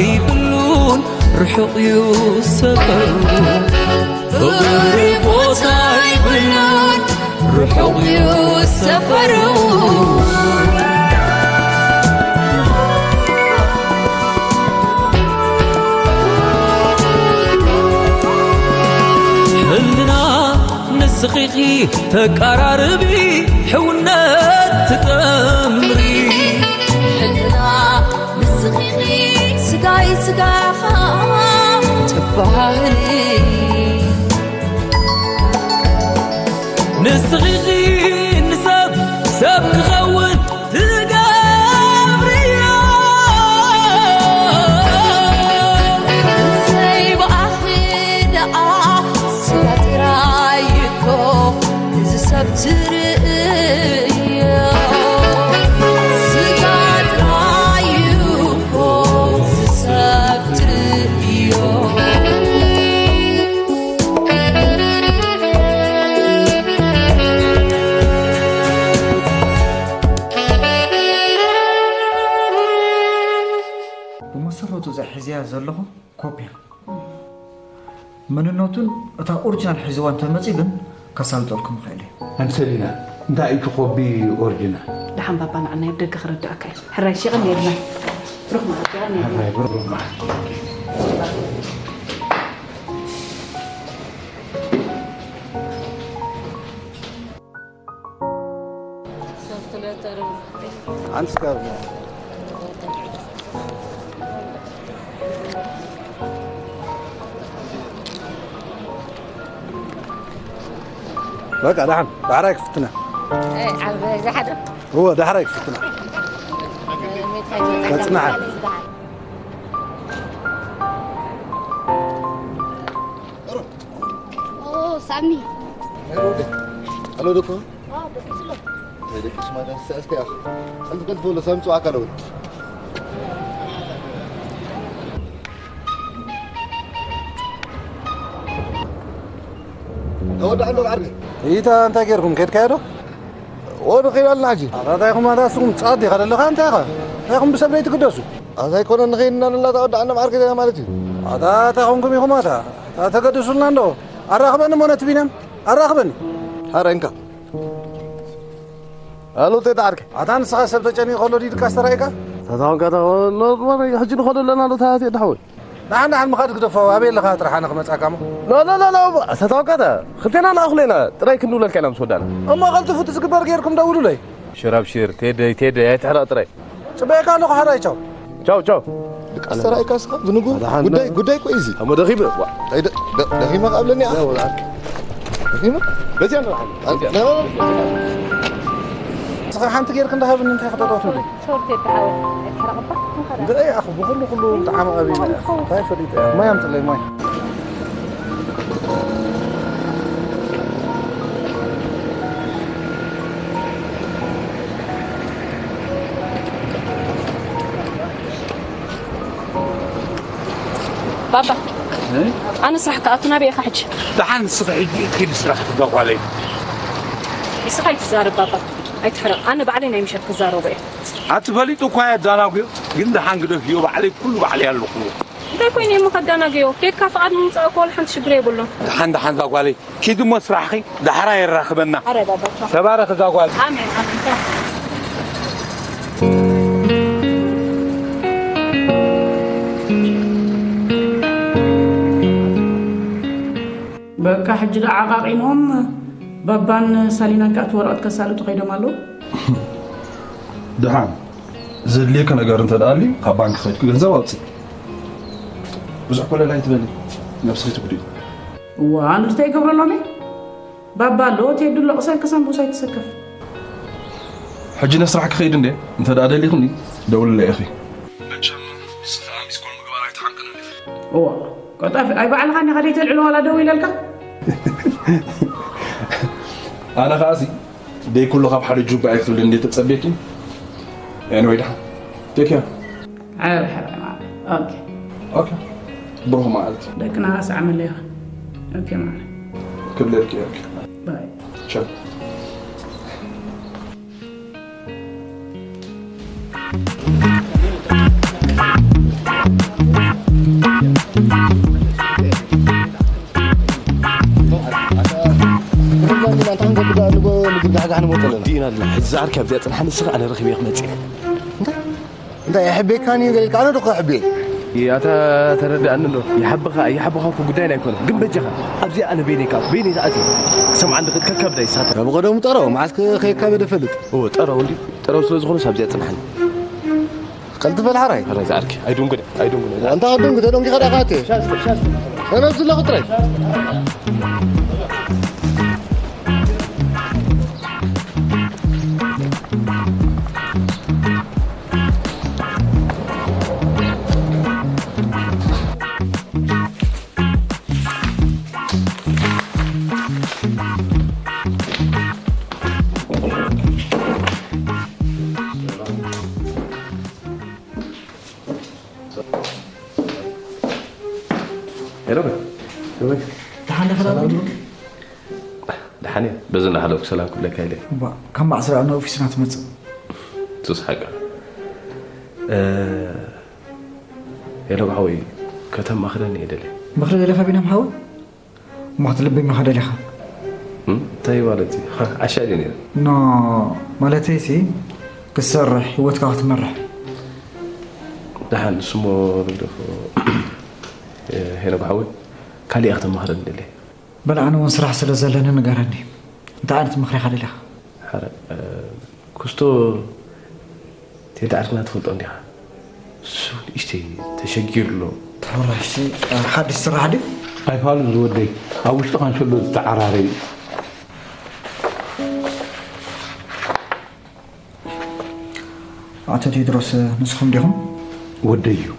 ይብሉን ርሑቕ እዩ ሰፈሩ። ፍቕሪ ቦታ ይብሉን ርሑቕ እዩ ሰፈሩ። ሕልና ንስኺ ተቃራርቢ፣ ሕውነት ትጠምሪ። ሕልና ንስኺ ስጋይ ስጋኻ ትበሃሊ። ንስኺ ንሰብ ሰብ ክኸውን ትገብርዮ። ዘይብኣኺ ደኣ ስጋ ጥራይ እኮ እዚ ሰብ ትርእዮ። ስጋ ጥራይ እኮ እዚ ሰብ ትርእዮ። ብመሰረቱ እዛ ሒዝያ ዘለኹ ኮፒ እያ። መንነቱን እታ ኦሪጂናል ሒዝዋ እንተመጺኡ ግን ከሳልጠልኩም ይኽእል እዩ። ኣንሰሊና፣ እንታይ እዩ እቲ ኮፒ ኦሪጂናል? ደሓን ባባ፣ ንዓና ኣብ ደገ ክረድኣካ እዩ። ሕራይ ሸቐን ነይርና። ብሩኽ መዓልቲ፣ ሸቐን ነይርና። ሕራይ ብሩኽ መዓልቲ። ሓንቲ ስካብ በቃ ደሓን ዳሕራይ ክፍትና። እወ ዳሕራይ ክፍትና። ከጽንሓ። ሳሚ። ሄሎ ደኮ። ደቂሱ ማለት እስከ ያኽ። ቀልጥ ቀልጥ ብሎ ሳሚ ጽዋዕ ካለው። ተወዳዕ እንዶ ዓርኪ። ኢታ እንታይ ጌርኩም? ከድካዮ ዶ? ወዲ ኺድ ኣለና ሕጂ። ኣታ እንታይ ኢኹም ኣታ ንስኹም ጻት ዲኻ ዘለኻ እንታይ ኢኻ? እንታይ ኢኹም ብሰብ ለይትግደሱ? ኣታ ኣይኮነን ንኸይድ እና ንላ ተወዳዕና ዓርኪ ማለት እዩ። ኣታ እንታይ ኾንኩም ኢኹም ኣታ? ኣታ ተገድሱልና እንዶ። ኣራኽበኒ እሞ ነቲ ቢንያም። ኣራኽበኒ። ሓረ እንካ። ኣሉ ቴታ ዓርከይ። ኣታ ንስኻ ሰብ ተጨኒቑ ከሎ ዲድካ ዝተራእየካ? ተታወንካ ተኾ-፣ ኖ-፣ ኖ-፣ ሕጂ ንኸዶ ኣለና ዶ ተሃትየ ዳሕወይ? ደሓን ደሓን ምኻድ ግደፎ፣ ኣበይ ኣለኻ ጥራሕ ኣነ ክመጻካ እሞ። ኖ፣ ኖ፣ ኖ፣ ኖ፣ ተታወንካ ተ-፣ ክልቴና ንኣኽሎ ኢና፣ ጥራይ ክንውለልካ ኢና ምስ ወዳእና። እሞ ቀልጥፉ እቲ ዝግበር ጌርኩም ደውሉለይ። ሽር ኣብሽር፣ ቴደይ፣ ቴደይ፣ ኣይትሕረቕ ጥራይ። ጽበየካ ኣለኹ፣ ሓራይ ቻው። ቻው፣ ቻው። ድቃስ ሰራይ ካስኻ ብንጉ ኣታ ሓን-፣ ጉዳይ፣ ጉዳይ እኮ እዩ እዚ። ኣሞ ደኺመ፣ ዋ። ኣይ ደ-፣ ደ-፣ ደኺመ ከኣብለኒ ኣኽ። ያ ወላ። ደኺመ? በዚያ ነው። ኣን-፣ ና፣ ና፣ ና። ንስኻ ሓንቲ ጌርክ እንዳሃብኒ እንታይ ክጠጠው ትብለይ? ሾርት የድሓወይ። ኣይትሕረቕባ። እንታይ ኣኽ ብኹሉ ኩሉ ብጣዕሚ ኣቢና። እንታይ ፈሊጠ? ማይ ኣምጽለይ፣ ማይ። ባባ፣ እ? ኣነ ስራሕ ክኣቱ ናበይ ኢኻ ሕጂ? ደሓን ንስኺ ሕጂ ኪዲ ስራሕ ትደጓለይ። ንስኻ ኣይትዛረብ ባባ፣ ኣይትሕረቕ። ኣነ ባዕለይ ናይ ምሸት ክዛረቦ እየ። ኣቲ ፈሊጡ እኳ የዳናጉዮ፣ ግን ደሓን ግደፍዮ፣ ባዕለይ ኩሉ ባዕለይ ኣለኹዎ። እንታይ ኮይኑ እሞ ከዳናግዮ? ኬድካ ፍቓድ ምምጻእ እኮ ወላ ሓንቲ ሽግር የብሉን። ደሓን፣ ደሓን፣ እዛ ጓለይ፣ ኪዲ እሞ ስራሕኺ፣ ዳሕራ የራኽበና። ኣረ ባባ፣ ቻው። ተባረኽ እዛ ጓል። ኣሜን፣ ኣሜን፣ ቻው። በቃ፣ ሕጂ ደኣ ዓቓቒኖም፣ ባባን ሳሊናን ከኣ እቲ ወረቐት ከሳልጡ ከይዶም ኣለዉ። ደሓን፣ ዘድልየኪ ነገር እንተ ደኣ ኣልዩ፣ ካብ ባንክ ከይድኪ ገንዘብ ኣውጽኢ። ብዙሕ ኮለል ኣይትበሊ፣ ነብስኺ ትጉድኢ። እዋ፣ ኣነ እንታይ ይገብረሎም እየ? ባባ ኣሎ፣ ቴዱ ኣሎ፣ ቅሰን ቅሰን፣ ቦስ ኣይትሰከፍ። ሕጂ ነስራሕ ክኸይድ እንዴ? እንተ ደኣ ደሊኹኒ፣ ደውልለይ ኢኺ። መቸም፣ ንስኺ ከኣ ሚስኮል ምግባር ኣይትሓንቅን እንዴ? እዋ፣ ቀጣፊ፣ ኣይ ባዕልኻ እንዲኻ ደይ ተልዕሎ ዋላ ደው ኢለልካ? ኣነ ከኣሲ፣ ደይ ኩሉ ካብ ሓደ ጁባ ኣይክፍልን እንዴ ተጸቤኪ? ኤኒወይ፣ ደሓን። ቴክ ኬር። ሓረ፣ ሓረ፣ ማዕረ። ኦኬ። ኦኬ። ብሩኽ መዓልቲ። ደቅና ሰዓመለይ ይኹን። ኦኬ፣ ማዕረ። ክብለልኪ፣ ኦኬ። ባይ። ቻው። ዝዓርከ ኣብዚኣ ጽንሓኒ፣ ንስኻ ኣነ ረኺበ ክመጽእ። እንታይ? እንታይ የሕቤካን እዩ ገሊልካ? ኣነ ዶ ክሕቤ? ኣታ ተረድኣኒ ኣሎ። ይሓብኻ፣ ይሓብኻ እኮ ጉዳይና ኣይኮነን። ግን በጃኻ፣ ኣብዚኣ ኣነ በይነይ ከኣ፣ በይነይ ዝኣትየ። ክሰምዓ እንድኽእል ከካብዳ ይሳተፍ። ካብ ቀደሙ ጠረው፣ መዓስ ከ-፣ ከየካበደ ፈልጥ? እወ፣ ጠረው እንዲ፣ ጠረው ስለ ዝኾነስ ኣብዚኣ ጽንሓኒ። ቀልጥፈ ልሓራይ። ሕራይ ዝዓርከ፣ ኣይድንጉነ፣ ኣይድንጉነ። ኣንታ ቅድም ግደ ደንጊኻ ዳኻ ኣትየ። ሻዝ፣ ሻዝ። ተነብስ ኣለኹ ጥራይ። ሄሎ፣ ከመይ? ደሓን ዲኻ? ሰላም ዶ? ደሓን እየ። በዚ እናሃለኩ ሰላም ክብለካ ኢለ። እባ፣ ካብ መዓስ ደኣ ንኦፊስና ትመጽእ? ሱስ ሓቂ። እ፣ ሄሎ፣ ብሓወይ፣ ከተማኽረኒ እየ ደልየ። ምኽሪ ደሊኻ ቢንያም ሓወይ? እሞ ክትልብም ኢኻ ደሊኻ? እም? እንታይ ማለት እዩ? ዓሻ ድየ ነይረ? ኖ፣ ማለተይሲ፣ ክትሰርሕ፣ ህይወትካ ክትመርሕ። ደሓን፣ ንስሞ ንግደፎ። ሄኖክ ሓወይ፣ ካሊእ እየ ክተማኽረኒ ደልየ። በል፣ ኣነ እውን ስራሕ ስለ ዘለኒ ንገረኒ። እንታይ ዓይነት ምኽሪ ኢኻ ደሊኻ? ሓረ፣ እ፣ ኩስቶ ቴዲ ዓርክና ትፈልጦ እንዲኻ? እሱ ንእሽተይ ተሸጊሩ ኣሎ። ተበላሽቲ፣ ሓድሽ ስራሕ ድዩ? ኣይፋሉን ዝወደይ፣ ኣብ ውሽጢ ካንሸሎ ዝተዓራረዩ። ኣቶ ቴድሮስ፣ ንስኹም ዲኹም? ወደይ እዩ።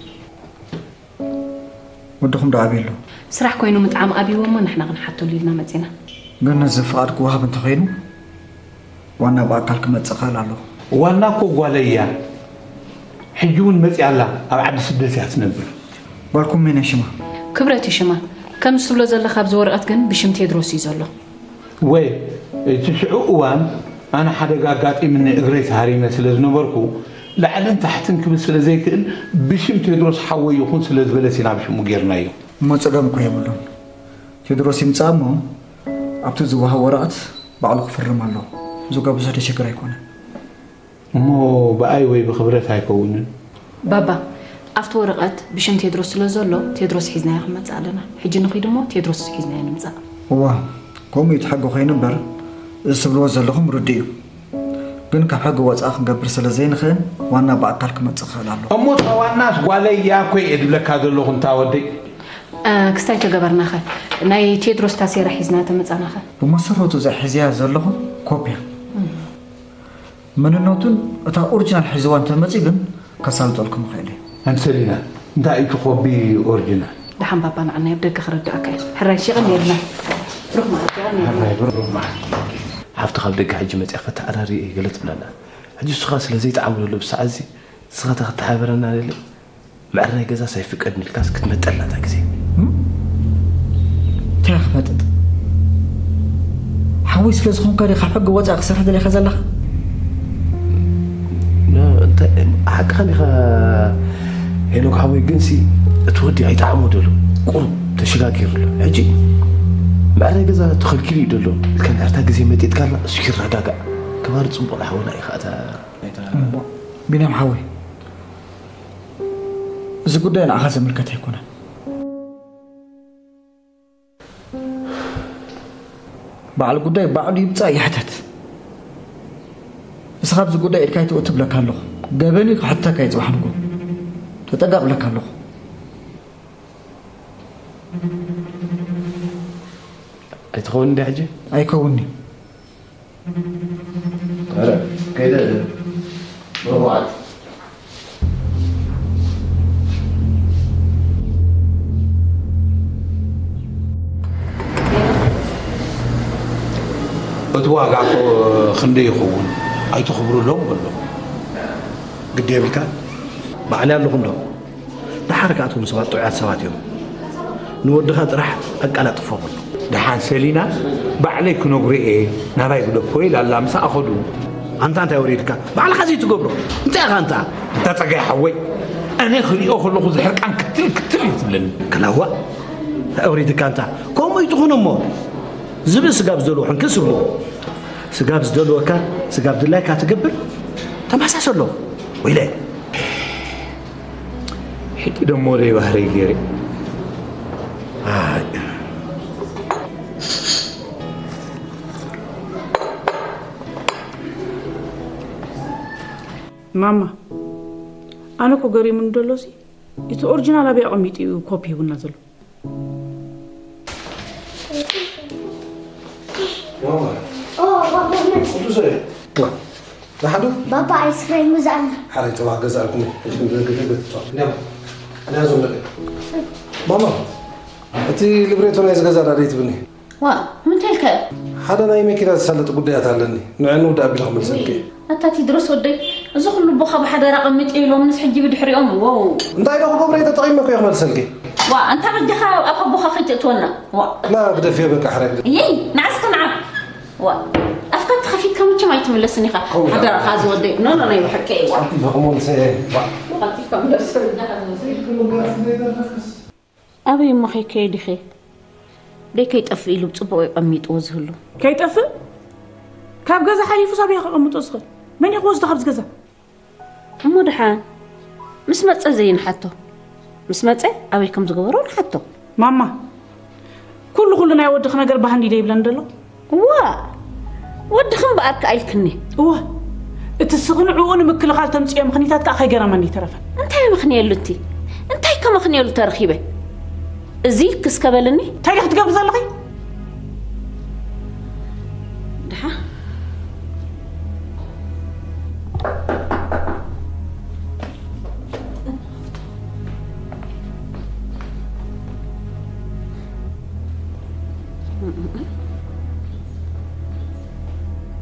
ወድኹም ዶ ኣበይ ኣሎ? ስራሕ ኮይኑ ምጥዓም ኣብይዎ እሞ ንሕና ክንሓተሉ ኢልና መጺና። ግን ነዚ ፍቓድ ክወሃብ እንተኾይኑ ዋና ብኣካል ክመጽእ ክኽእል ኣለዎ። ዋና እኮ ጓለይ እያ። ሕጂ እውን መጺኣ ኣላ። ኣብ ዓዲ ስደት እያ ትነብር። ጓልኩም መን እያ ሽማ? ክብረት እዩ ሽማ። ከምዚ ትብሎ ዘለኻ ኣብዚ ወረቐት ግን ብሽም ቴድሮስ እዩ ዘሎ። ወይ፣ እቲ ሽዑ እዋን ኣነ ሓደጋ ኣጋጢምኒ እግረይ ተሃሪመ ስለ ዝነበርኩ፣ ላዕልን ታሕትን ክብል ስለ ዘይክእል፣ ብሽም ቴድሮስ ሓወይ ይኹን ስለ ዝበለስ ኢና ብሽሙ ጌርናዮ። እሞ ጸገም እኮ የብሉን። ቴድሮስ ይምጻእ እሞ፣ ኣብቲ ዝወሃብ ወረቐት ባዕሉ ክፍርም ኣለዎ። እዚ እኮ ብዙሕ ደሸግር ኣይኮነን። እሞ ብኣይ ወይ ብክብረት ኣይከውንን? ባባ፣ ኣብቲ ወረቐት ብሽም ቴድሮስ ስለ ዘሎ፣ ቴድሮስ ሒዝናዮ ክንመጽእ ኣለና። ሕጂ ንኺድ እሞ ቴድሮስ ሒዝናዮ ንምጻእ። እዋ፣ ከምኡ እዩ እቲ ሕጊ ኮይኑ እምበር፣ እዚ ትብልዎ ዘለኹም ርዱእ እዩ። ግን ካብ ሕጊ ወጻኢ ክንገብር ስለ ዘይንኽእል፣ ዋና ብኣካል ክመጽእ ክኽእል ኣለዎ። እሞ እታ ዋናስ ጓለይ እያ እኮ እየ ዝብለካ ዘለኹ እንታ ወደይ። እ፣ ክስታይ ተገበርናኸ? ናይ ቴድሮስ ታሴራ ሒዝና ተመጻናኸ? ብመሰረቱ እዛ ሒዝያ ዘለኹ ኮፒያ። መንነቱን እታ ኦሪጂናል ሒዝዋ እንተመጺኡ ግን ከሳልጠልኩም ይኽእል እዩ። ኣንሰሊና፣ እንታይ እዩ እቲ ኮቢ ኦሪጂናል? ደሓን ባባ ንዓናይ ኣብ ደገ ክረድኣካ እዩ። ሕራይ ሽቕን ነርና። ብሩኽ መዓልቲ፣ ሽቕን ነርና። ሕራይ ብሩኽ መዓልቲ። ሓፍቲ ካብ ደገ ሕጂ መጺኣ ከተዓራሪ እየ ገለ ትብለና። ሕጂ ንስኻ ስለ ዘይጠዓሙ ዘሎ ብሰዓት እዚ ንስኻ ተኸተሓበረና ደለ? መዕረይ ገዛስ ኣይፍቀድን ኢልካስ ክትመጠልና እታ ግዜ። እም? እንታይ ክትመጥጥ? ሓወይ ስለ ዝኾንካ ዲኻ ካብ ሕጊ ወጻኢ ክሰርሕ ደሊኻ ዘለኻ? ን-፣ እንታይ፣ ሓቅኻ ዲኻ ሄኖክ ሓወይ፣ ግንሲ እቲ ወዲ ኣይጠዓሞ ደሎ፣ ቁሩብ ተሸጋጊሩ ኣሎ። ሕጂ መዕረይ ገዛ ተኸልኪሉ እዩ ደሎ ኢልካ እንድሕር እታ ግዜ መጢጥካልና እሱ ይረጋጋእ። ክባር ጽቡቕ ንሓወና ኢኻ እታ እሞ፣ ቢንያም ሓወይ፣ እዚ ጉዳይ ንዓኻ ዝምልከት ኣይኮነን። በዓል ጉዳይ ባዕሉ ይምጻእ ይሕተት። ንስኻ ኣብዚ ጉዳይ ኢድካ ኣይትእቱ እብለካ ኣለኹ። ገበን እዩ ክሕተካ እዩ ጽባሕ ንግሆ። ተጠንቀቕ እብለካ ኣለኹ። ኣይትኸውን እንድያ ሕጂ? ኣይከውን'ዩ። ኧረ፣ ከይደ፣ መርዋዕት። እቲ ዋጋ እኮ ክንደይ ይኸውን? ኣይተኽብሩሎም በሎ። ግዲ የብልካን? ባዕለይ ኣለኹ እንዶ። ደሓር ከኣ እቶም ሰባት ጥዑያት ሰባት እዮም። ንወድኻ ጥራሕ ኣቀላጥፎ በሎ። ደሓን ሰሊና፣ ባዕለይ ክነግሮ እየ፣ ናባይ ግደፎ ኢላ ኣላ፣ ምሳኣ ኸዱ። ኣንታ እንታይ ወሪድካ? ባዕልኻ ዘይትገብሮ። እንታይ ኢኻ ኣንታ? ኣንታ ጸጋይ ሓወይ፣ ኣነ ክሪኦ ከለኹ ዝሕርቃን ክትል ክትል እዩ ትብለኒ። ከላዋ፣ እንታይ ወሪድካ ኣንታ? ከምኡ ይትኹን እሞ። ዝብኢ ስጋብ ዝደልዎ ሕንክስ ይብልዎ። ስጋብ ዝደልወካ፣ ስጋብ ድላይካ ትገብር፣ ተመሳሰሎ። ወይለ። ሕጂ ደሞ ደይ ባህረይ ገይረ። ኣይ። ማማ፣ ኣነ እኮ ገሪሙኒ ደሎ ሲ፣ እቲ ኦሪጂናል ኣበይ ኣቐሚጡ እዩ ኮፒ ሂቡና ዘሎ? ንሓዱ ባባ ኣይስክሬም ግዛእና። ሓራይ ፀባ ገዛእልኩም። ማማ፣ እቲ ልብሬቶ ናይ ዝገዛ ዳደይ ትብኒ? ዋ፣ ምንታይ ኢልካ? ሓደ ናይ መኪና ዝሳለጥ ጉዳያት ኣለኒ። ንዕኑ ዳ ኣቢለ ክመልሰልኪ። ኣታ ቲድሮስ ወደይ፣ እዚ ኩሉ ቦኻ ብሓደራ ቀሚጡ ኢሎም ምስ ሕጂ ብድሕሪኦም፣ ዎው። እንታይ ዶ ክገብሮ እየ ተጠቒመ እኮ እየ ክመልሰልኪ። ዋ፣ ኣንታ በጃኻ ኣብ ኣቦኻ ከይትእትወና። ዋ። ና ግደፍዮ በቃ ሕራይ ግደፍ። እየይ፣ ንዓስከ ንዓ። ዋ። ኣፍካ ተኸፊትካ መቸም ኣይትምለስን ኢኻ። ሓደራኻ ዝወደይ። ኖ፣ ኖ፣ ናይ ብሓቂ። ዋ። ኣቲ ፈቕሞ ንሰ-፣ ዋ። ቀልጢፍካ ምለስ። ኣበይ እሞ ከይከይድ ኢኺ? ደይ ከይጠፍእ ኢሉ ብጽቡቕ እዩ ቀሚጥዎ ዝህሉ። ከይጠፍእ? ካብ ገዛ ሓሊፉስ ኣበይ ከቐምጦ ዝኽእል? መን እዩ ክወስዶ ካብዚ ገዛ? እሞ ደሓን ምስ መጸ ዘይንሓቶ። ምስ መጸ ኣበይ ከም ዝገበሮ ንሓቶ። ማማ፣ ኩሉ ኩሉ ናይ ወድኺ ነገር ባህንዲ ደይብለን ደሎ? ዋ፣ ወድኺ እምበኣር ከኣ ኢልክኒ። እወ፣ እቲ ስኽንዕኡ ንምክልኻል ተምጽዮ ምኽኒታት ከኣ ከይገረመኒ ኣይተረፈን። እንታይ መኽንየሉ እቲ? እንታይ ከመኽንየሉ ተረኺበ? እዚ ክስከበልኒ? እንታይ ዲኺ ትገብሪ ዘለኺ? ደሓ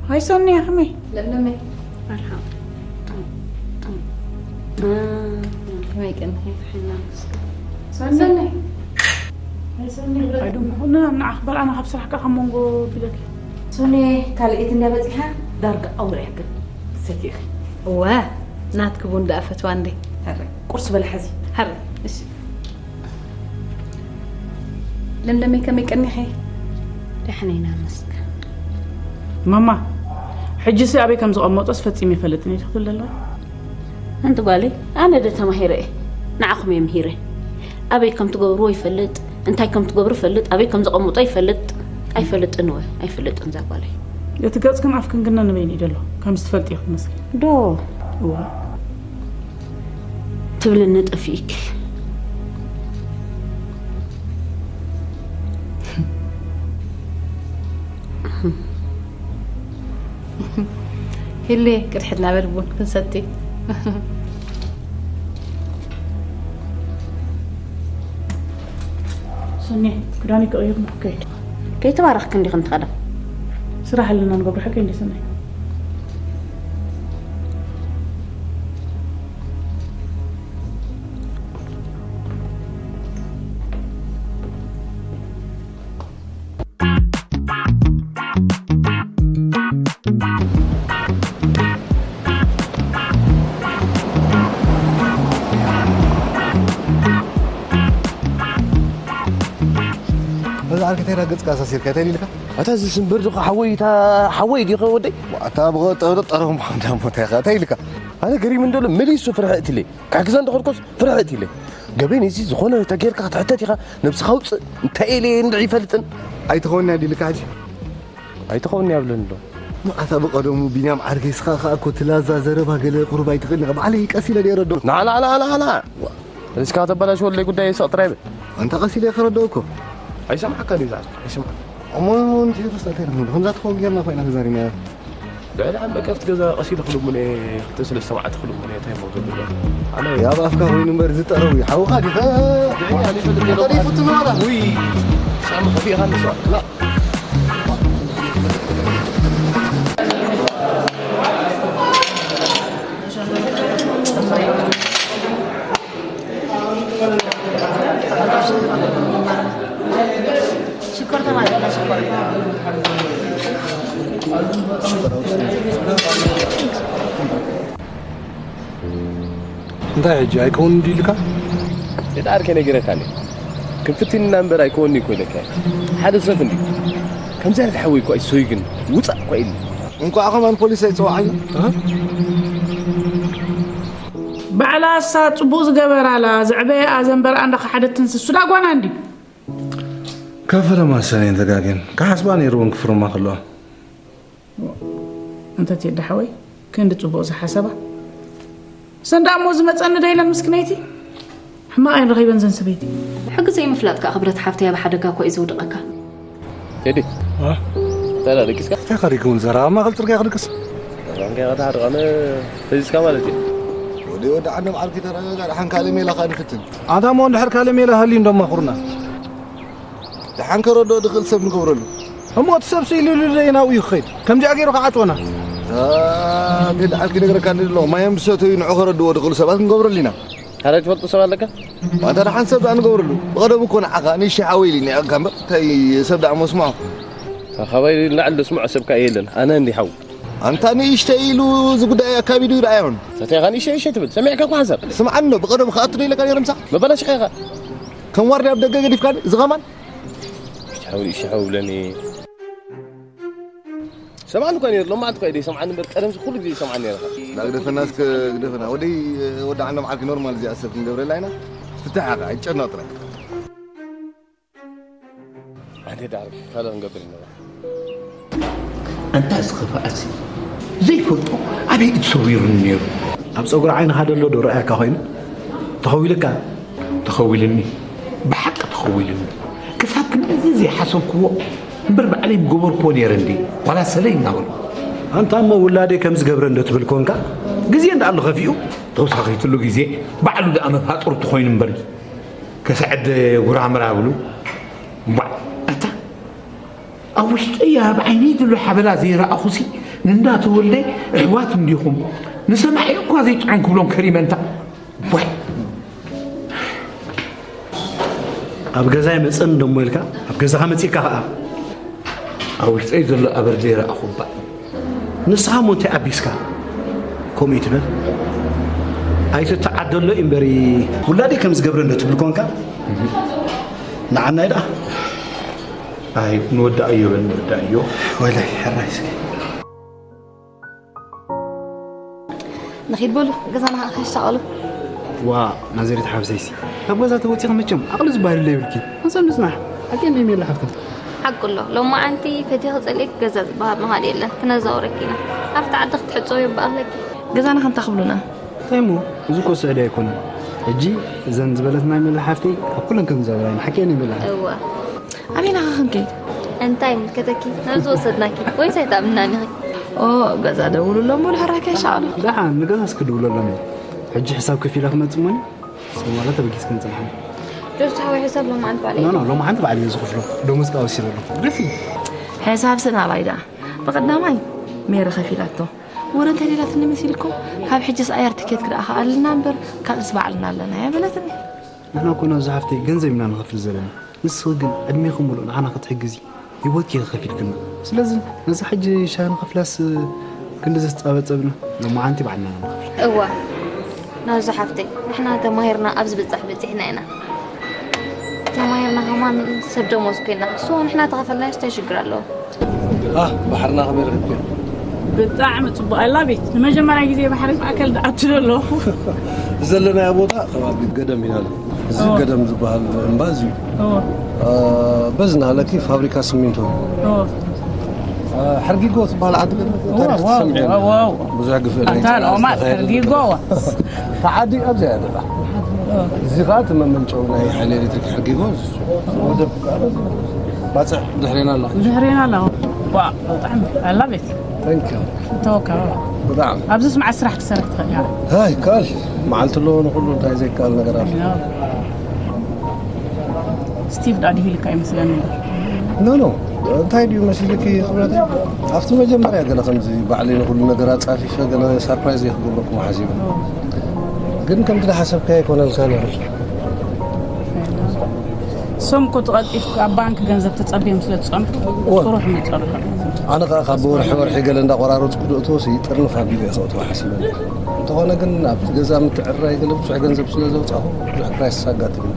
ሃይ ሶኒ፣ ከመይ? ለምለመይ። መርሓባ። ከመይ ቀንኺ? ሰኒ። ኣይ፣ ዶ ምኾነ፣ ንዓኽ በል፣ ኣነ ካብ ስራሕ ከኣ ካብ መንጎ ቢለኪ። ሶኒ፣ ካልኤት እንድያ በጺሓ? ዳርጋ ኣውርያ ግን ሰቲኺ። እወ፣ ናትኪ ቡን ደኣ ፈትዋ እንዴ። ሕራይ፣ ቁርሲ በሊ ሓዚ። ሕራይ፣ እሺ። ለምለመይ፣ ከመይ ቀኒኺ? ደሕና ኢና መስገን። ማማ፣ ሕጂሲ ኣበይ ከም ዝቐመጦስ ፈጺመ ይፈልጥን እየ ክትብል ዘለዋ? ኣንቲ ጓለይ፣ ኣነ ዶ ተማሂረ እየ? ንዓኹም እየ ምሂረ። ኣበይ ከም ትገብርዎ ይፈልጥ፣ እንታይ ከም ትገብሩ ይፈልጥ፣ ኣበይ ከም ዘቐምጦ ይፈልጥ። ኣይፈልጥን እወ፣ ኣይፈልጥን እዛ ጓለይ። እቲ ገጽክን ኣፍክን ግን ነንበይኑ እዩ ዘሎ፣ ከምዚ ትፈልጥዮ ክትመስሊ። ዶ? እወ። ትብልኒ ጠፊእኪ። ሂሌ ቅድሕት ናበል ቡን ክንሰቲ። ሰኒ፣ ክዳን ይቀይር ነው። ኦኬ። ከይተባረኽኪ እንዲኺ እንትኸዳ። ስራሕ ኣለና ንገብሮ፣ ሓቀይ እንዲ ሰናይ። በዛ ዓርከይ ተይራ ገጽካ ኣሳሲርካ፣ እንታይ ኢልካ? ኣታ እዚ ስምብር ዲኻ ሓወይ፣ እታ ሓወይ ዲኻ ወደይ? ኣታ ብቐጠሮ ጠረኹም ሓምዳ ሞታ ኢኻ፣ እንታይ ኢልካ? ኣነ ገሪሙኒ ደሎ መሊሱ ፍርሒ እትለይ። ካብ ገዛ እንዳኸድኩስ ፍርሒ እትለይ። ገበን እዚ ዝኾነ ተጌርካ ክትሕተት ኢኻ፣ ነብስኻ ውጽእ። እንታይ ኢለ እንድዒ ይፈልጥን? ኣይትኸውን እያ ዲልካ ሕጂ? ኣይትኸውን እያ ብለኒ ዶ? ኣታ ብቐደሙ ቢንያም ዓርከይ፣ እስኻ ኸኣ እኮ ትላዛ ዘረባ ገለ ቁሩብ ኣይትኽእልን ኢኻ። ባዕለይ ቀስ ኢለ ደይረዶ። ናዓ ናዓ ናዓ ናዓ። ሪስካ ተበላሽ ወለይ ጉዳይ ይስቕ ጥራይ በል። ኣንታ ቀስ ኢለ ከረድኦ እኮ። ኣይሰምዓካን እዩ ዝዓርከይ፣ ኣይሰምዓካን። እሞ ንትሄዱ ስለ እንታይ ንኽንብል? ከምዛ ትኸውን ጌርና ኮይና ተዛሪብናዮ። ልዕሊ ዓመት ኣብቲ ገዛ ቀስ ኢለ ክልሙን እየ፣ ክልተ ሰለስተ መዓልቲ ክልሙን እየ፣ እንታይ እሞ ክገብር? ኣነ ያብ ኣፍካ ኮይኑ እምበር ዝጠረው እዩ። ሓውኻ ዲኸ? ድዒ፣ ኣነ ይፈልጥ ነይረ። ተሪፉ ትመራ። ውይ፣ ሳሚ ከፊእኻ ንስዋ። እንታይ ሕጂ ኣይከውን እንዲ ኢልካ? የጣር ከነገረካ ኣለይ። ክንፍትንና እምበር ኣይከወን እኮ ኢለካ። ሓደ ሰብ እንዲ ከምዚ ዓይነት ሓወይ እኮ ኣይሶይ ግን ውፃእ እኮ ኢልኒ። እንኳዕ ከማን ፖሊስ ኣይፀዋዓልና። ባዕላ እሳ ፅቡቕ ዝገበራላ ዘዕበየኣ ዘንበርኣ እንዳ ከሓደትን ስሱዳ ጓና እንዲ ከፈለ ማሰነን ተጋግየን ክሓስባ ነይርወን ክፍርማ ከለዋ እንተ ቴዲ ሓወይ ክንዲ ፅቡቕ ዝሓሰባ ሰንዳ እሞ ዝመፀኒ ዶ ኢለን ምስክነይቲ ሕማቕ እየን ረኺበን ዘን ሰበይቲ ሕጊ ዘይምፍላጥ ከዓ ክብረት ሓፍተይ ኣብ ሓደጋ እኮ እዩ ዘውድቐካ ቴዲ እንታይ ደቂስካ እንታይ ከሪግውን ዘራ ኣብ ማእኸል ፅርግያ ክድቅስ ራንካ ከተሓድቐነ ተዚዝካ ማለት እዩ ወደ ወደ ዓንዶም ዓርኪ ተረጋጋ ደሓን ካልእ ሜላ ከዓ ንፍትን ኣታ እሞ እንድሕር ካልእ ሜላ ሃልዩ እንዶ ኣማኽሩና ደሓን ከረድኦ ድኽእል ሰብ ንገብረሉ እሞ እቲ ሰብ ስኢሉ ኢሉ ደይ ናብኡ እዩ ክኸይድ ከምዚኣ ገይሩ ክዓፅወና ቴዲ ዓርኪ ነግረካ ኣለኹ ማዮም ዝሰተዩ ንዑ ከረድዎ ድኽእሉ ሰባት ክንገብረሉ ኢና ካልእ ትፈልጦ ሰብ ኣለካ ኣንታ ደሓን ሰብ ደኣ ንገብረሉ ብቐደሙ እኮ ንዓኻ ንእሽተይ ሓወይ ኢሉ እኒኣካ እምበር እንታይ ሰብ ደኣ መስምዖ ካባይ ንላዕሊ ደስምዖ ሰብካ የለን ኣነ እንዲ ሓው ኣንታ ንእሽተይ ኢሉ እዚ ጉዳይ ኣካቢዱ ይረኣዮን ሰተኻ ንእሽተይ እሽተይ ትብል ሰሚዕካ እኳ ሓንሳብ ስምዓኒ ዶ ብቐደሙ ክኣቱ ዶ ኢለካ ነይረ ምሳኻ መበላሽኻ ኢኻ ከም ዋርድያ ኣብ ደገ ገዲፍካኒ እዚ ኸማን እሽተሓው እሽተሓው ብለኒ ሰማዕኒ እኳ ነይሩ ሎማዓንቲ እኳ ኢደ ይሰምዓኒ እምበር ቀደምሲ ኩሉ ግዜ ይሰምዓኒ ነይርካ ዳግደፈና እስከ ግደፈና ወደይ ወደ ዓንዶም ዓርኪ ኖርማል እዚኣ ሰብ ክንገብረላ ኢና ፍትሓኻ ኣይጨነቕ ጥራይ ኣንተ ዳር ካልእ ክንገብር ኢና ኣንታ ዝኸፍኣሲ ዘይፈልጦ ኣበይ እዩ ተሰዊሩኒ ነይሩ ኣብ ፀጉሪ ዓይንኻ ደሎ ዶ ረኣየካ ኮይኑ ተኸዊልካ ተኸዊልኒ ብሓቂ ተኸዊልኒ ክሳብ ክንድዚ ዘይሓሰብክዎ እምበር ባዕለይ ምገበርክዎ ነይረ እንዲ ዋላ ሰለይ እናበሉ ኣንታ እሞ ውላደይ ከም ዝገብረ እንዶ ትብል ኮንካ ግዜ እንዳኣሉ ከፊኡ ተወሳኺትሉ ግዜ ባዕሉ ደኣ መፋጥርቲ ኮይኑ እምበር ከስዕድ ጉራምራ ብሉ እምቧዕ ኣታ ኣብ ውሽጠይ ኣብ ዓይነይ ዘሎ ሓበላ ዘይረኣኹሲ ንእንዳ ተወልደ ኣሕዋት እንዲኹም ንሰማዒ እኳ ዘይጥዑም ክብሎም ከሪመ እንታ እቧይ ኣብ ገዛይ መፀኒ ደሞ ኢልካ ኣብ ገዛኻ መፂእካ ኸዓ ኣብ ውሽጠይ ዘሎ ኣበር ዘይረኣኹ እባ ንስኻ እሞ እንታይ ኣቢስካ ከምኡ እዩ ትብል ኣይትተዓደሎ እዩ እምበሪ ውላደይ ከም ዝገብረ እንዶ ትብል ኮንካ ንዓናይ ደኣ ኣይ ንወዳእዮ በል ንወዳእዮ ወላይ ሕራይ እስኪ ንኺድ በሉ ገዛና ከዓ ከሻቐሉ ዋ ናዘሬት ሓብሰይሲ ካብ ገዛ ተወፂኺ መቸም ዓቕሊ ዝበሃል የብልኪ ሓንሳብ ንፅናሕ ሓቂ እንደ ሜላ ሓፍተይ ሓቁ ኣሎ ሎማዓንቲ ፈቲኺ ፀሊእኪ ገዛ ዝበሃል ምኻድ የለን ክነዛውረኪ ኢና ኣብቲ ዓዲ ክትሕፀዊ ይበኣለኪ ገዛና ከምታ ክብሉና እንታይ እሞ እዚ እኮ ስዕዲ ኣይኮነን ሕጂ እዘን ዝበለትና ሜላ ሓፍተይ ካብ ኩለን ከም ዝዛውራ ኢና ሓቂ እየ ሜላ ሓፍተይ እወ ኣበይ ናኻ ክንከይድ እንታይ ይምልከተኪ ናብ ዝወሰድናኪ ወይስ ኣይትኣምናን ኢኺ ኦ ገዛ ደውሉ ኣሎ እሞ ንሕራይ ከይሻቕሉ ደሓን ንገዛስ ክድውለሎም እየ ሕጂ ሕሳብ ከፊለ ክመጽእ እሞኒ ሰዋላ ተበጊስ ክንጽንሓኒ ጆስ ሓወይ ሕሳብ ሎማዓንቲ ባዕለይ ኖ ኖ ሎማዓንቲ ባዕለይ እየ ዝኸፍሎ ደሞዝ ከዓ ወሲደ ኣለኹ ደስ ይብል ሕሳብ ስናባይ ደኣ ብቐዳማይ ሜሪ ከፊላቶ ወረ እንተደላትኒ መሲልኩም ካብ ሕጅስ ኣየር ትኬት ክደኣ ከኣልና እምበር ካልእስ ባዕልና ኣለና እያ በለትኒ ንሕና እኮ ናብዛ ሓፍተይ ገንዘብ ኢና ንኸፍል ዘለና ንስኺ ግን ዕድሜኺ ሙሉእ ንዓና ክትሕግዚ ሂወትኪ ኢኺ ከፊልክና ስለዚ ነዛ ሕጂ ሻሂ ንኸፍላስ ክንድዚ ተጻበጸብና ሎማዓንቲ ባዕልና ኢና ንኸፍላ እዋ ናብዛ ሓፍተይ ንሕና ተማሂርና ኣብ ዝበጻሕ በጺሕና ኢና ተማሂርና ከማን ሰብ ደሞዝ ኮይና so ንሕና ተኸፈልናዮስ እንታይ ሽግር ኣለዎ ኣህ ባሕርና ከመይ ረኺብክዮ? ብጣዕሚ ፅቡቕ ኣላ ቤት ንመጀመርያ ግዜ ባሕሪ ብኣካል ዝኣቱ ዘለኹ ዘለናዮ ቦታ ከባቢ ገደም ኢና እዚ ገደም ዝበሃል እምባ እዚ እዩ በዚ ናለኪ ፋብሪካ ስሚንቶ ሕርጊጎ ዝበሃል ዓዲ ግን ታሪክ ትሰምዒ ብዙሕ ግፍእ ናይ ኣታ ሎማት ሕርጊጎ ተዓዲ ኣብዚኣ ደላ እዚ ከዓ እቲ መመንጨዊ ናይ ሓይሊ ኤሌክትሪክ ሕርጊጎ ወደብ ባፅሕ ድሕሬና ኣሎ ድሕሬና ኣሎ ብጣዕሚ ኣላ ቤት ተወከ ብጣዕሚ ኣብዚስ መዓት ስራሕ ክትሰርሕ ትኽእል ኢኻ ሃይ ካል መዓልቲ ኣለዎ ንኩሉ እንታይ ዘይከኣል ነገር ኣሎ ስቲቭ ዳዲሂ ኢልካ ይመስለኒ ኖ ኖ እንታይ ድዩ መሲልኪ ክብረት ኣብቲ መጀመርያ ገለ ከምዚ ባዕለይ ንኩሉ ነገር ኣፃፊፈ ገለ ሳርፕራይዝ እየ ክገብረኩም ሓሲበ ግን ከምቲ ዝሓሰብካዮ ኣይኮነልካን ይኽእል ሶም እኮ ተቐልጢፍካ ኣብ ባንክ ገንዘብ ተጸብዮም ስለ ዝጸንሑ ጥሩሕ መጸልካ ኣነ ከዓ ካብ ወርሒ ወርሒ ገለ እንዳቆራረፅኩ ዶ እትወሲ ጥርንፍ ኣቢሉ እየ ከእትዎ ሓሲበ እንተኾነ ግን ኣብ ገዛ ምትዕርራይ ገለ ብዙሕ ገንዘብ ስለ ዘውፃኹ ብዙሕ ክራይስስ ኣጋጥም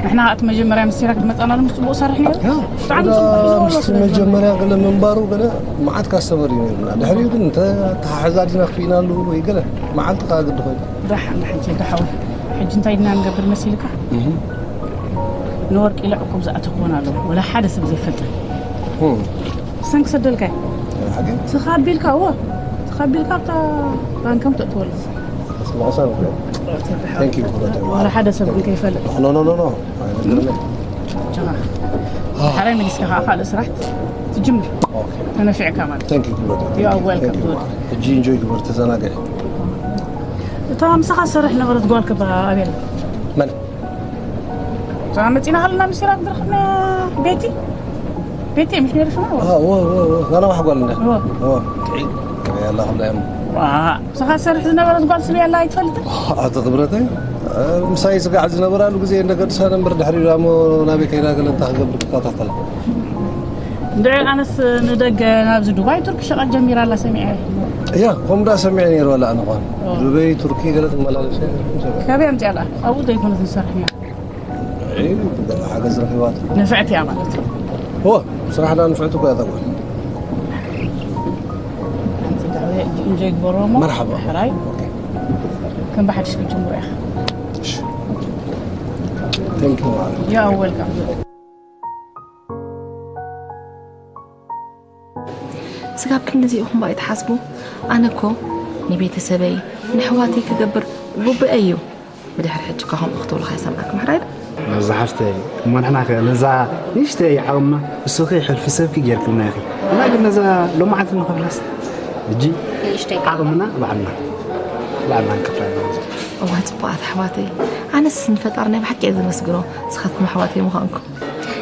ንሕና እቲ መጀመርያ ምስ ሲራክ ዝመጻና ድማ ጽቡቕ ሰርሕ ነይሩ። ያ፣ ብጣዕሚ እዛ ጽቡቕ እዩ ምስ ዝበሎ ስለ ዝነበረ። መጀመርያ ገለ ምንባሩ ገለ መዓት ካስተመር እዩ ነይሩና። ድሕሪኡ ግን እንተ ተሓሕዛ ዲና ክፍኢናሉ ወይ ገለ መዓልቲ ከኣ ግዲ ኮይኑ። ደሓን፣ ደሓን፣ ጀልዳ ሓወይ። ሕጂ እንታይ ድና ንገብር መሲልካ? እህ። ንወርቂ ኢለ ዕቁብ ዝኣተኽዎን ኣለዎ። ወላ ሓደ ሰብ ዘይፈልጠን። እህ። እሰን ክሰደልካ እዩ። ሓቂ? ትኻቢልካ፣ እዎ። ትኻቢልካ ኣብታ ባንከም ተእትወሉ። Thank you. ወላ ሓደ ሰብ ግን ከይፈልጥ። No, no, no, no. ጀራ። ሓራይ መሊስካ ከዓ ካልእ ስራሕ ትጅምር። Okay. ተነፊዕካ ማለት። Thank you, brother. You are welcome, good. ሕጂ ኢንጆይ ግበር፣ ተዘናግዕ። እታ ምሳኻ ትሰርሕ ነበረት ጓል ከባ ኣበይ ኣላ? መን? እዛ መፂና ከለና ምስራት ዝረኸብና ቤቲ? ቤቲ ምሽ ነይርሽና? ኣዎ፣ ኣዎ፣ ኣዎ። ናና ማሕጓል እንዳ? ኣዎ። ኣዎ። ጥዒ። ያላ ክብላ እዮም። ዋ፣ ምሳኻ ትሰርሕ ዝነበረት ጓል ስለ ያላ ኣይትፈልጥን? ኣቶ ክብረተይ፣ እ፣ ምሳይ ስጋዕ ዝነበራሉ ግዜ እንደገድሳ ነበር፣ ድሕሪ ዳሞ ናበይ ከይዳ ገለ እንታይ ክገብር ክከታተል። እንድዒ ኣነስ ንደገ ናብዚ ዱባይ ቱርኪ ሸቐል ጀሚራ ኣላ ሰሚዐ። እያ፣ ከምኡ ደኣ ሰሚዐ ነይሩ ኣላ ኣነ ኳን። ኦ። ዱበይ ቱርኪ ገለ ትመላለስ እያ። ካበይ ኣምፅኣላ? ኣብኡ ዘይኮነት ንሰርሕ እያ። እይ፣ ሓገዝ ረኺባት። ንፍዕቲ እያ ማለት እዩ። ኦ፣ ስራሕ ደኣ ንፍዕቲ እኮ እያ እዛ ጓል። ሓንቲ ዳዕወ እንጆይ ግበሮ እሞ። መርሓባ። ሕራይ። ኦኬ። ከም ብሓድሽ ክትጅምሮ ኢኻ። እሺ። Thank you ማለት። You are welcome. ስጋብ ክንድዚ ኢኹም ባይ ትሓስቡ? ኣነ እኮ ንቤተሰበይ፣ ንሕዋተይ ክገብር ጉቡኤ እዩ። ብድሕሪ ሕጂ እኳ ከምኡ ክትብሉ ከይሰምዓኩም ሕራይ ዶ? ነዛ ሓፍተይ፣ እሞ ንሕና ከ ነዛ ንእሽተይ ዓቕምና፣ ንስኺ ሕልፊ ሰብኪ ጌርክልና ኢኺ። እና ግን ነዛ ሎማዓንቲ ንኸፍላስ፣ ሕጂ ንእሽተይ ዓቕምና ባዕልና፣ ባዕልና ንከፍላ ኣለና። እዋ፣ ጽቡቓት ኣሕዋተይ፣ ኣነስ ንፈጣሪ ናይ ብሓቂ እየ ዘመስግኖ፣ ንስኻትኩም ኣሕዋተይ ምዃንኩም።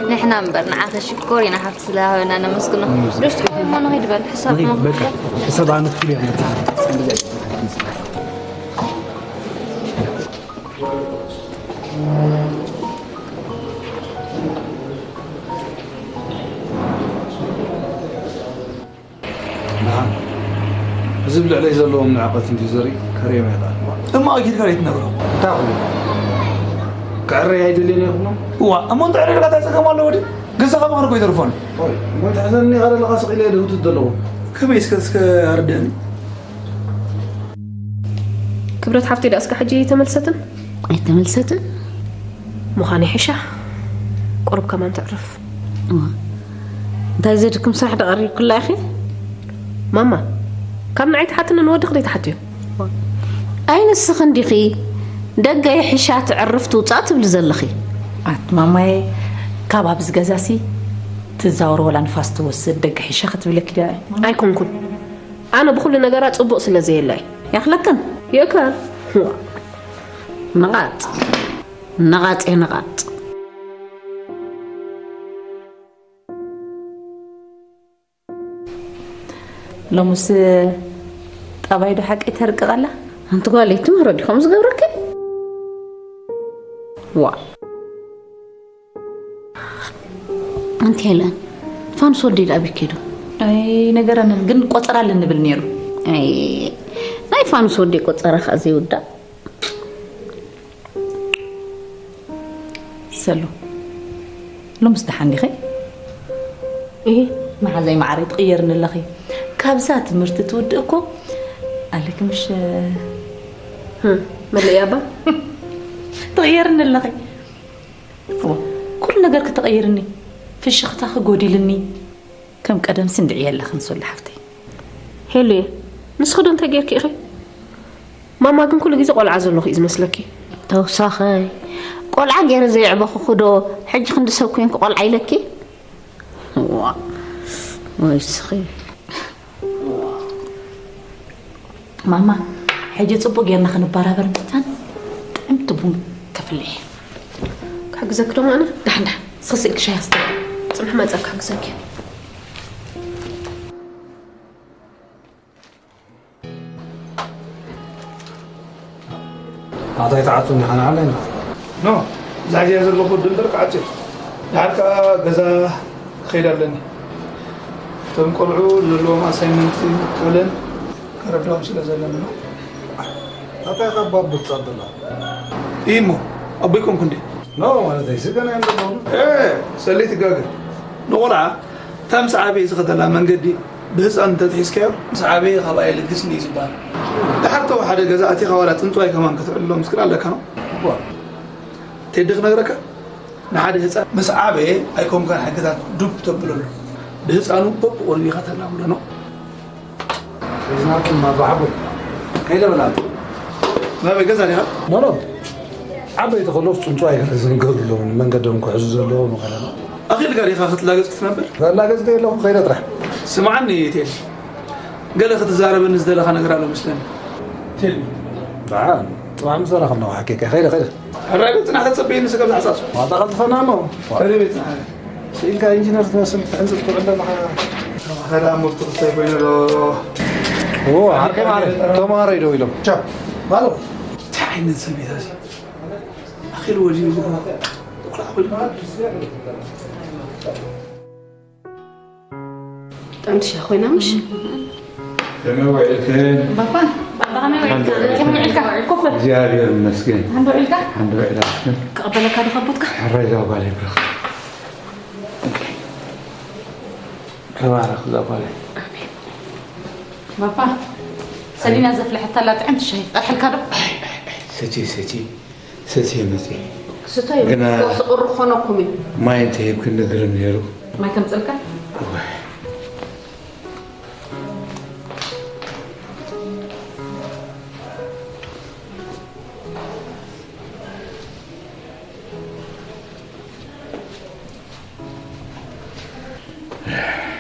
ንሕና እምበር ንዓኺ ሽኮር ኢና ሓፍቲ ስለ ሃበና ነመስግኖ። ዶ እስኪ እሞ ንኸይድ በል፣ ሕሳብ ንኸይድ፣ እሞ በቃ፣ ሕሳብ ኣነ ክፍል እየ። ደሓን። እዚ ብልዕለይ ዘለዎም ንዕቐት እንድዩ ዘርኢ፣ ከርእዮም ኣይኽእልን። እሞ ኣኪድካ ዘይትነግሮ? እንታይ ክብሎ? ክዕረይ ኣይደልዮን እየ ክብሎም? እዋ፣ እሞ እንተዕረ ኢልካ እንታይ ጸገም ኣለዎ ድዩ? ገዛኻ ምኽሪ እኮ ይተርፎን። ኦይ፣ እሞ ትሕዘኒ ኢኻ ዘለኻ ስቕ ኢለ እየ ድህውትት ዘለኹ። ከመይ እስከ፣ እስከ ኣርድእኒ። ክብረት ሓፍተይ ደኣ እስከ ሕጂ ኣይተመልሰትን? ኣይተመልሰትን? ምዃን ይሕሻ። ቁሩብ ከማን ትዕርፍ። እዋ። እንታይ ዘድክም ስራሕ ደቐሪብክላ ኢኺ? ማማ፣ ካብ ንዓይ ትሓትኒ ንወድኺ ደይ ትሓትዮ? ኣይ ንስኺ እንዲኺ ደገ ይሕሻ ትዕርፍ ትውጻእ ትብሊ ዘለኺ። ኣት ማማየ፣ ካብ ኣብዚ ገዛሲ ትዛወር ወላ ንፋስ ትወስድ ደገ ይሕሻ ክትብለኪ ድያ? ኣይኮንኩን። ኣነ ብኹሉ ነገራ ጽቡቕ ስለ ዘየላ እዩ። ያኽለክን? የእካ። ንቓጥ። ንቓጥ እየ ንቓጥ። ሎምስ ጠባይ ዶ ሓቂ ተርቅቕ ኣላ? ኣንቲ ጓለይ፣ ትምህሮ ዲኹም ዝገብረኪ? ዋ። ኣንቲ ሄለን፣ ፋኑስ ወደይ ደኣ ኣበይ ከይዱ? ኣይነገረንን፣ ግን ቆጸራ ኣለኒ ንብል ነይሩ። ኣይ፣ ናይ ፋኑስ ወደይ ቆጸራ ከኣ ዘይውዳእ። ሰሉ፣ ሎምስ ደሓን ዲኺ? እሂ። መሓዛይ ማዕረይ ትቕየርኒ ኣለኺ። ካብዛ ትምህርቲ ትውድእ እኮ ኣለኪ ምሽ? ህም፣ መለይ ኣባ? ትቕየርኒ ኣለኺ። እዋ፣ ኩሉ ነገር ክትቕይርኒ፣ ፍሽኽታኺ ጎዲልኒ። ከም ቀደምሲ እንድዒ የለኽን ሰሉ ሓፍተይ። ሄሉየ፣ ንስኺ ዶ እንታይ ጌርኪ ኢኺ? ማማ ግን ኩሉ ግዜ ቆልዓ ዘለኹ እዩ ዝመስለኪ። ተውሳኸይ፣ ቆልዓ ገይረ ዘየዕበኹኺ ዶ ሕጂ ክንዲ ሰብ ኮንኪ ቆልዓ ኢለኪ? ዋ፣ ወይ እስኺ። ማማ፣ ሕጂ ጽቡቕ ጌርና ክንበራበር ምእንታን ጥዕምቲ ቡን ከፍልሕ እየ። ክሕግዘኪ ዶ ማእነ? ዳሕን ዳሕን፣ እስኺ ስኢልኪ ሻሂ ኣስተይ። ጽንሒ መጸ ክሕግዘኪ። ኣታ ኣይትዓጹኒ፣ ሓና ሓና ኢና። ኖ፣ እዛ ሒዘያ ዘለኹ ወዲ እምበር ክዓጹ እየ። ደሓር ከኣ ገዛ ክኸይድ ኣለኒ። እቶም ቆልዑ ዘለዎም ኣሳይመንት ገለን ከረድኦም ስለ ዘለኒ ነው። ኣታ ኢኻ ባቡ ትጻበላ? እይ እሞ፣ ኣቦ ኣይኮንኩ እንዴ? ኖ፣ ማለተይ ስገና እዮም ዘለዉ። ሰለይቲ ጋገ ንቆልዓ እታ ምስ ዓበየ ዝኸደላ መንገዲ ብህፃን እንተትሒዝካዮ፣ ምስ ዓበየ ካብኣ የልግስኒ እዩ ዝበሃል። ድሓር ተወሓደ ገዛ ኣቲኻ ዋላ ፅንፅዋይ ከማን ክትዕልሎ ምስክር ኣለካ ነው። እዋ፣ ቴዲ ክነግረካ፣ ንሓደ ህፃን ምስ ዓበየ ኣይኮንካን ሕግታት ዱብ ተብለሉ፣ ብህፃኑ ፖፕ ወርቢኻ ተላምዶ ነው። ዝናብኩም ኣባሓጎ ከይደ በላ። ናበይ ገዛ ዲኻ? ኖ፣ ኖ። ዓበይቲ ከለውስ ፅንፅዋይ ገለ ዝንገሩ ኣለዉ፣ መንገዶም ክሕዙ ዘለዎም ገለ። ኣኺልካ ዲኻ ክትላገጽ ክትነብር? ላገጽ ዶ የለኹ፣ ከይደ ጥራሕ። ስምዓኒ ቴዲ፣ ገለ ክትዛረበኒ ዝደለኻ ነገር ኣሎ መስለኒ። ቴዲ። ደሓን፣ ጥራሕ ምስ ተራኸብና ሓቂቀ። ከይደ፣ ከይደ። ሕራይ ቤት ጽናሕ ተጸበየኒ ስጋብ ዝሓጻጽ። ዋጣ ቀልጥፈና እሞ። ሕራይ ቤት ጽናሕ። ስኢልካ ኢንጂነር ትመስል ክትሕንጽጽ ትውዕል ዘለኻ። ተማሃራ ሙፍቲ ክሳይ ኮይኑ ዶ? ኦ፣ ዓርከይ ማዕረ። ተማሃሮ ኢዶ ኢሎም። ቻ፣ ባሎ። እንታይ ዓይነት ሰብ እዩ እዚ? ኣኺል ወዲኡ። ጥዕምቲ ሻሂ ኮይና ምሽ? ከመይ ውዒልክን? ባባ፣ ባባ ከመይ ውዒልካ? ሓንዶ ውዒልካ? ከመይ ውዒልካ? ኮፍ በል። እግዚኣብሔር ይመስገን። ሓንዶ ውዒልካ? ሓንዶ ውዒላ። ክቕበለካ ዶ ካብ ቦትካ? ሕራይ እዛ ጓለይ ብረኽ። ተባረኽ እዛ ጓለይ። ኣሜን። ባባ፣ ሰሊና ዘፍለሐታላ ጥዕምቲ ሻሂ። ቀርሐልካ ዶ? ኣይ፣ ኣይ፣ ኣይ፣ ሰቲ፣ ሰቲ። ሰትየ መፅየ። ክስቶ እዩ። ግና ክወስቕ ርኾነኩም እዩ። ማይ እንተሂብክኒ ግርም ነይሩ። ማይ ከምፅልካ? እዋይ።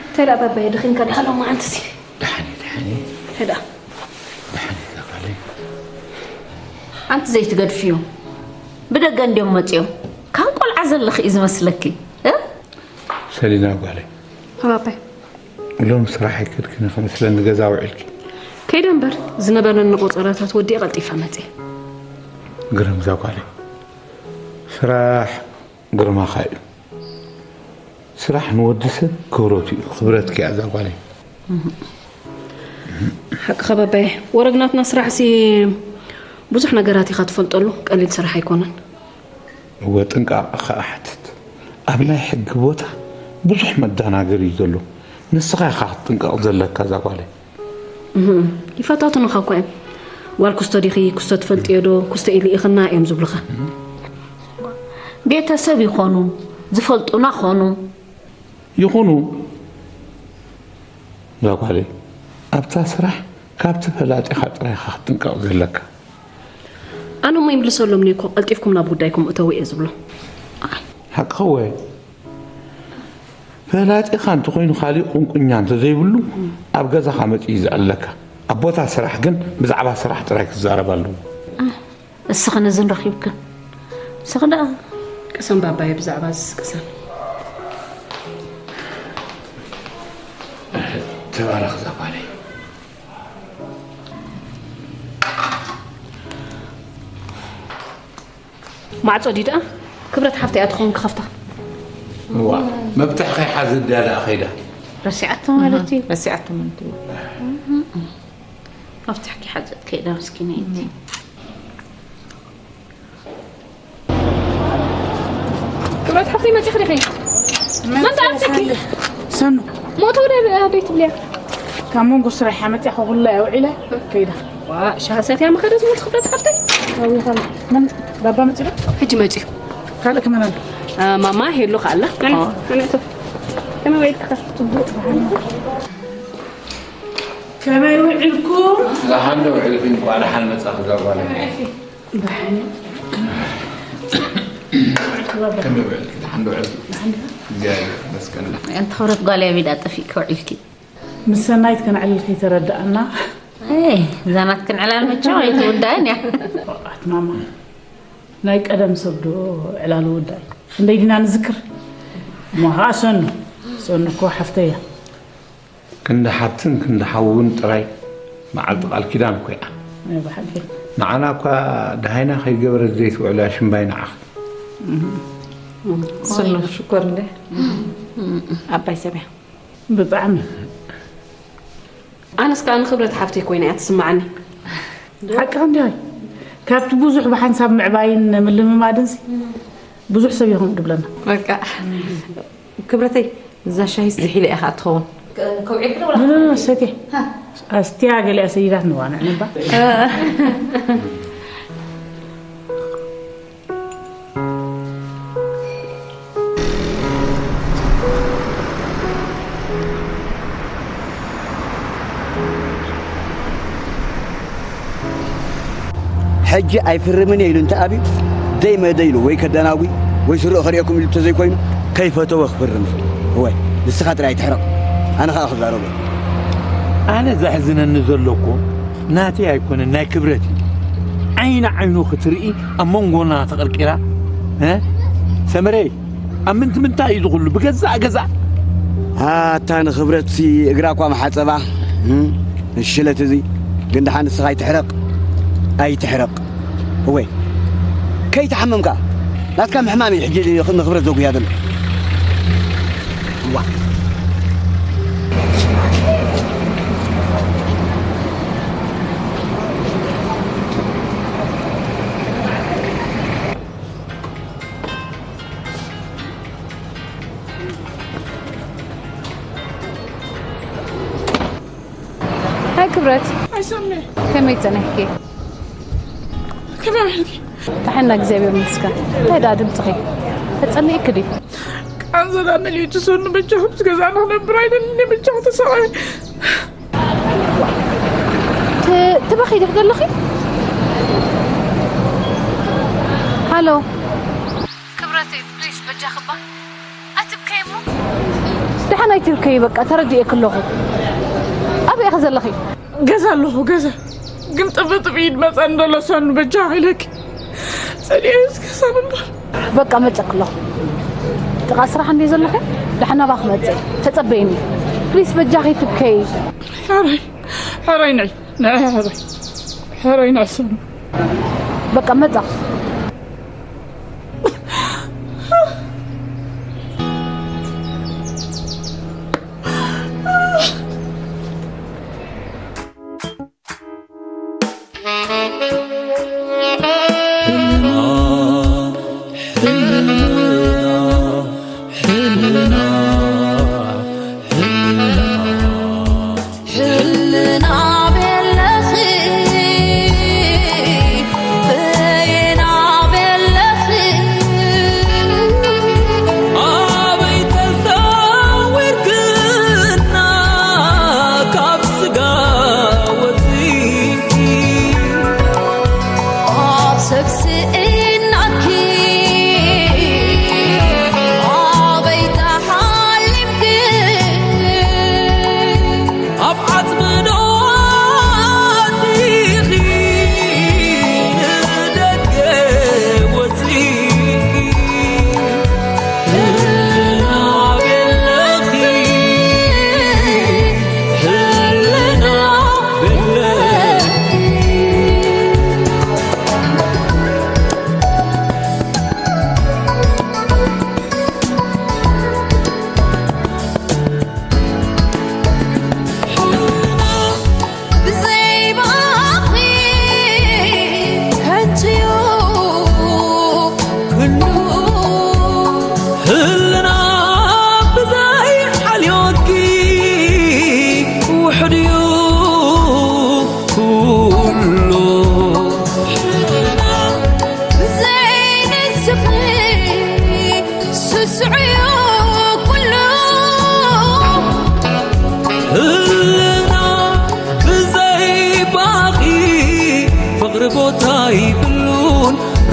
እንታይ ደኣ ባባየ፣ ደኺምካ ዲኻ ሎማዓንትሲ? ደሓን እየ፣ ደሓን እየ። እንታይ ደኣ? ደሓን እየ፣ ዛጓለይ። ኣንቲ ዘይትገድፍዮ። ብደገ እንድዮም መጺኦም። ከም ቆልዓ ዘለኺ እዩ ዝመስለኪ። እ? ሰሊና ጓለይ። ባባይ። ሎም ስራሕ ኣይከድክን ኢኺ መስለኒ ገዛ ውዒልኪ። ከይደ እምበር፣ ዝነበረኒ ቆጸራታት ወዲኤ ቀልጢፈ መጺኤ። ግርም ዛጓለይ። ስራሕ ግርማኻ እዩ። ስራሕ ንወዲ ሰብ ክብረቱ እዩ፣ ክብረትኪ እያ እዛ ጓለይ። ሓቅኻ ባባየ፣ ወረግ ናትና ስራሕሲ ብዙሕ ነገራት ኢኻ ትፈልጠሉ፣ ቀሊል ስራሕ ኣይኮነን። እወ፣ ጥንቃቐ ኸኣ ሓትት። ኣብ ናይ ሕጊ ቦታ ብዙሕ መደናገሪ እዩ ዘሎ። ንስኻ ኢኻ ክትጥንቀቕ ዘለካ እዛ ጓለይ። እህም፣ ይፈታትኑኻ እኮ እዮም። ጓል ክስቶ ዲኺ፣ ክስቶ ትፈልጥዮ ዶ፣ ክስቶ ኢሉ ኢኽና እዮም ዝብሉኻ። ቤተሰብ ይኾኑ፣ ዝፈልጡና ኾኑ። ይኹኑ፣ እዛ ጓለይ፣ ኣብታ ስራሕ ካብቲ ፈላጢኻ ጥራይ ኢኻ ክትጥንቀቕ ዘለካ። ኣነ እሞ ይምልሰሎም እኮ፣ ቀልጢፍኩም ናብ ጉዳይኩም እተዉ እየ ዝብሎ። ሓቅኺ እወ። ፈላጢኻ እንተኾይኑ፣ ካሊእ ቁንቁኛ እንተዘይብሉ፣ ኣብ ገዛኻ መጺኡ እዩ ዘዕልለካ። ኣብ ቦታ ስራሕ ግን ብዛዕባ ስራሕ ጥራይ ክዛረብ ኣለዎ። እስኽን እዚ ንረኺብክን። እስኺ ደኣ ቅሰን ባባየ ብዛዕባ እዚ ቅሰን። ተባረኽ እዛ ጓለይ። ማዕጾ ድዩ ደኣ? ክብረት ሓፍተይ እያ ትኸውን ክኸፍታ። እዋ፣ መፍትሕ ከይሓዘት ድያ ደኣ ከይዳ? ረሲዓቶ ማለት እዩ። ረሲዓቶ ማለት እዩ። መፍትሕ ከይሓዘት ከይዳ ምስኪነይቲ። ክብረት ሓፍተይ መፂኺ ዲኺ? መን ተኣትኪ? ሰኑ። ሞቶ ወደ ቤት ብልያ። ካብ መንጎ ስራሕ መፂኣ ኩላ እያ ውዒላ ከይዳ። ዋ፣ ሻሂ ሰትያ መኸደት ሞት ክብረት ሓፍተይ። ኣውይ፣ ካለ መን ባባ መፂኡ ዶ? ሕጂ መፂኡ። ካልእ ከመን ኣሎ? አ፣ ማማ ሄሎ ካላ። ኣነ፣ ኣዎ። ኣነ እቶ። ከመይ ውዒልካ? ጽቡቕ። ከመይ ውዒልኩም? ደሓን ዶ ውዒልኩም? እንኳዕ ደሓን መጻእኺ እዛ ጓለይ። ደሓን። ከመይ ውዒልኪ? ደሓን ዶ ውዒልኪ? ደሓን ዲኻ? እግዚኣብሔር ይመስገን። ኣንቲ ክብረት ጓለይ ኣብ ኢዳ ጠፊእኪ ውዒልኪ። ምስ ሰናይት ከነዕልል ከይተረዳእና። ኤ፣ እዛ ናትክን ዕላል መቸም ኣይትውዳእን እያ። ኣት ማማ፣ ናይ ቀደም ሰብ ዶ ዕላሉ ውዳእ እዩ? ክንደይ ዲና ንዝክር? እሞ ኸዓ ሰኑ፣ ሰኑ እኮ ሓፍተይ እያ። ክንዲ ሓብትን ክንዲ ሓውን ጥራይ መዓልቲ ቃል ኪዳን እኮ እያ። ናይ ብሓቂ። ንዓና እኳ ደሃይና ከይገበረት ዘይትውዕል እያ ሽምባይ ንዓኺ። ሰኑ ሽኮር እንደ ዓባይ ሰብ እያ። ብጣዕሚ። ኣነስ ከኣ ንክብረት ሓፍተይ ኮይና እያ ትስምዓኒ። ሓቅኺ እንዲኺ። ካብቲ ብዙሕ ብሓንሳብ ምዕባይን ምልምማድንሲ፣ ብዙሕ ሰብ ይኹም ድብለና። በቃ ክብረተይ፣ እዛ ሻሂ ዝሒለ ኢኻ ትኸውን። ከውዒ ብለ ኖ ኖ ኖ፣ ሰትየ። ኣስትያ ገሊኣ ሰይዳት ንዋና ነባ። ሕጂ ኣይፍርምን እየ ኢሉ እንተኣብዩ፣ ደይ መደይ ኢሉ ወይ ከደናጉይ ወይ ስሩዕ ከርእየኩም ኢሉ እንተዘይኮይኑ፣ ከይፈተወ ክፍርም እየ። እወ፣ ንስኻ ጥራይ ኣይትሕረቕ፣ ኣነ ኸኣ ክዛረቦ። ኣነ ዘሕዝነኒ ዘሎ እኮ ናተይ ኣይኮነን፣ ናይ ክብረት እዩ። ዓይኒ ዓይኑ ክትርኢ ኣብ መንጎና ተቐርቂራ፣ እ? ሰመረይ፣ ኣብ ምንት ምንታይ እዩ ዝኹሉ? ብገዛእ ገዛእ። ኣታ ንኽብረትሲ እግራ እኳ መሓጸባ። እም፣ እሽለት እዚ ግን ደሓን ንስኻ ኣይትሕረቕ፣ ኣይትሕረቕ። እወ፣ ከይተሓመምካ፣ ናትካ ምሕማም እዩ ሕጂ ንኽብረት ዘጉያ ዘሎ። እዋ። ሃይ ክብረት፣ ኣይሰምዕ ከመይ ጸኒሕኪ? ከመይ ውዕልኪ? ጥዕና እግዚኣብሔር ይመስገን። እንታይ ደኣ ድምፅኺ? ተጸሊእኪ ድዩ? ቃንዛ ደኣ መሊኡ ትሰኑ በጃኹም ገዛ ንኽነብር ኣይደልን በጃኹ ተሰቓየ ት- ትበኺ ዲኺ ዘለኺ? ሃሎ ክብረተይ ፕሊስ በጃኺ እባ ኣይትብከይ እሞ ደሓን ኣይትብከይ በቃ ተረዲኤኪ ኣለኹ ኣበይ ኢኺ ዘለኺ ገዛ ኣለኹ ገዛ ግን ጥፍጥፍ ኢድ መፀን ዘሎ ሰኑ በጃ ኢለኪ ፀሊኤ እስከ ሰብ እምበር በቃ መፀኪ ኣለኹ ጥቓ ስራሕ እንድየ ዘለኹ ደሓን ናባኺ መፅእ ተፀበይኒ ፕሊስ በጃኺ ኣይትብከይ ሕራይ ሕራይ ንዒ ንዒ ሕራይ ሕራይ ንዒ ሰኑ በቃ መፃ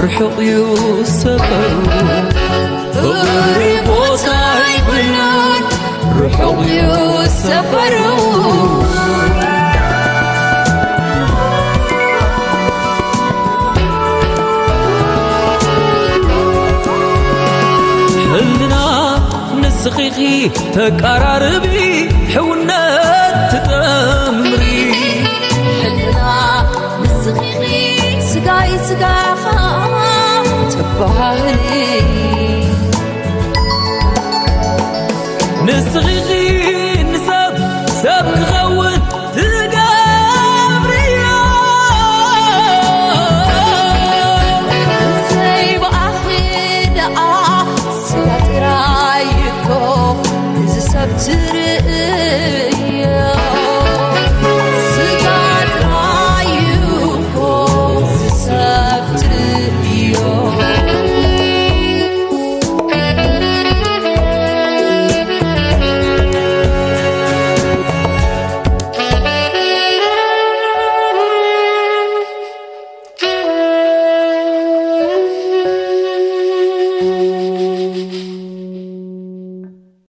ርሑቕ ዩ ሰፈሩ ፍቕሪ ቦታ ይብሉን ርሑቕ ዩ ሰፈሩ ሕልና ንስኺኺ ተቃራርቢ ሕውነት ትጠምሪ ሕልና ንስኺኺ ስጋይ ስጋኻ ትባህሪ ንስኺኺ